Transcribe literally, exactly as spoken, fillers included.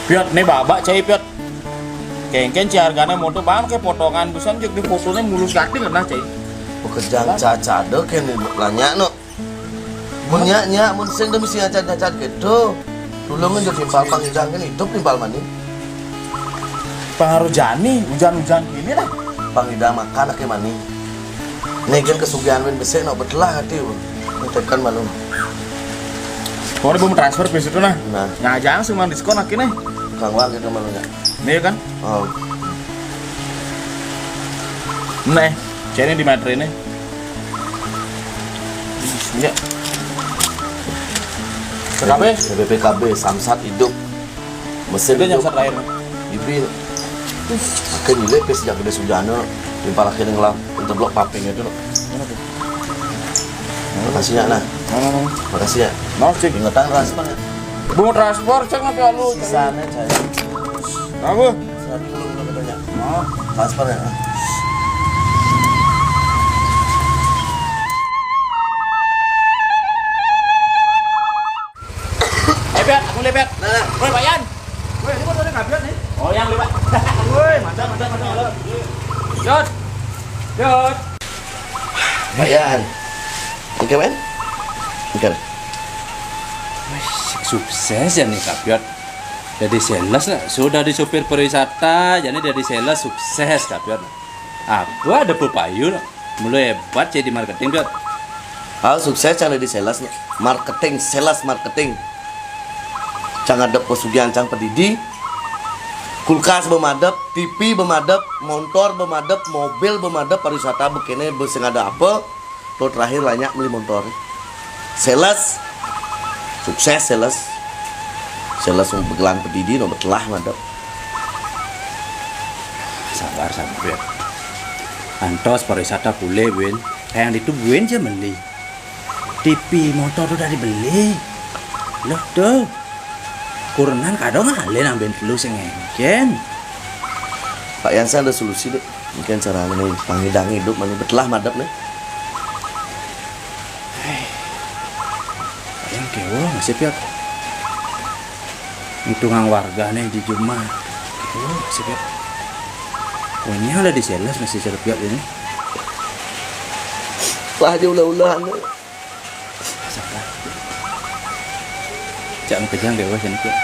Piot, né babak cai, Piot. Kéngkén cai hargané monto, bang ké potongan pisan, jek di fotoné mulus kating nah cai. Pekerjaan caca ada kén lanya no. Mun nyak, nyak, mun sing demi sing acan-acan gitu. Tulungan jek timpal pang idang kén hidup timpal mani. Pengaruh jani, hujan-hujan gini lah. Pang idang makan aké mani. Né kén kesugihan win besik no betelah hati win. Tekan malu. Kau udah mau transfer bis itu nah. Nah. Ngajang sih mang diskon akhirnya. Kang Wang gitu malunya. Ini kan? Oh. Nih, cene di materi nih. Iya. P K B? P P K B, Samsat hidup. Mesin Itu yang hidup. Sat terakhir. Ibi. Akhirnya nilai pes jak gede sujana. Timpal akhirnya ngelap. Interblok paping itu. Makasih ya, nah. Mana, mana? Makasih ya. Nah, cek. Ingetan transfer ya. Bu transfer, cek nanti lu. Sisanya, cek. Apa? Satu dulu, belum ditanya. Transfer ya. Eh, Piot, aku lihat, Piot. Nah. Woi, Pak Yan. Woi, ini motornya Kak Piot nih. Oh, yang lewat. Woi, mantap, mantap, mantap, mantap. Piot. Piot. Pak Yan. Oke, men? Oke. Wih, sukses ya nih, Kak Piot. Jadi sales lah, sudah di supir pariwisata, jadi dari sales sukses, Kak Piot. Apa ada pepayu lah. Mulai hebat jadi marketing, Piot. Ah, sukses cang di sales, marketing, sales marketing. Cang ada pesugihan, cang pedidi. Kulkas bemadep, T V bemadep, montor bemadep, mobil bemadep, pariwisata bekene besing ada apa? Lo terakhir banyak beli montor. Sales, sukses sales. Sales yang begelang pedidi, no betelah madep. Sabar, sabar, Piot. Antos pariwisata pule, Win. Kayak itu Win aja meli. T V, motor udah dibeli. Loh, tuh. Kurenan kadang ngalih nambén telu sing engkén. Pak Yansa ada solusi, Dek. Mungkin cara ini pangidang hidup mana betelah madep nih. Yang kewo masih, Piot. Hitungan warga nih di jumah. Kewo masih, Piot. Pokoknya udah di sales masih cerpiat ini. Lah aja ulah-ulahan. Sabar. Jangan kejang deh, wah, ini, Piot.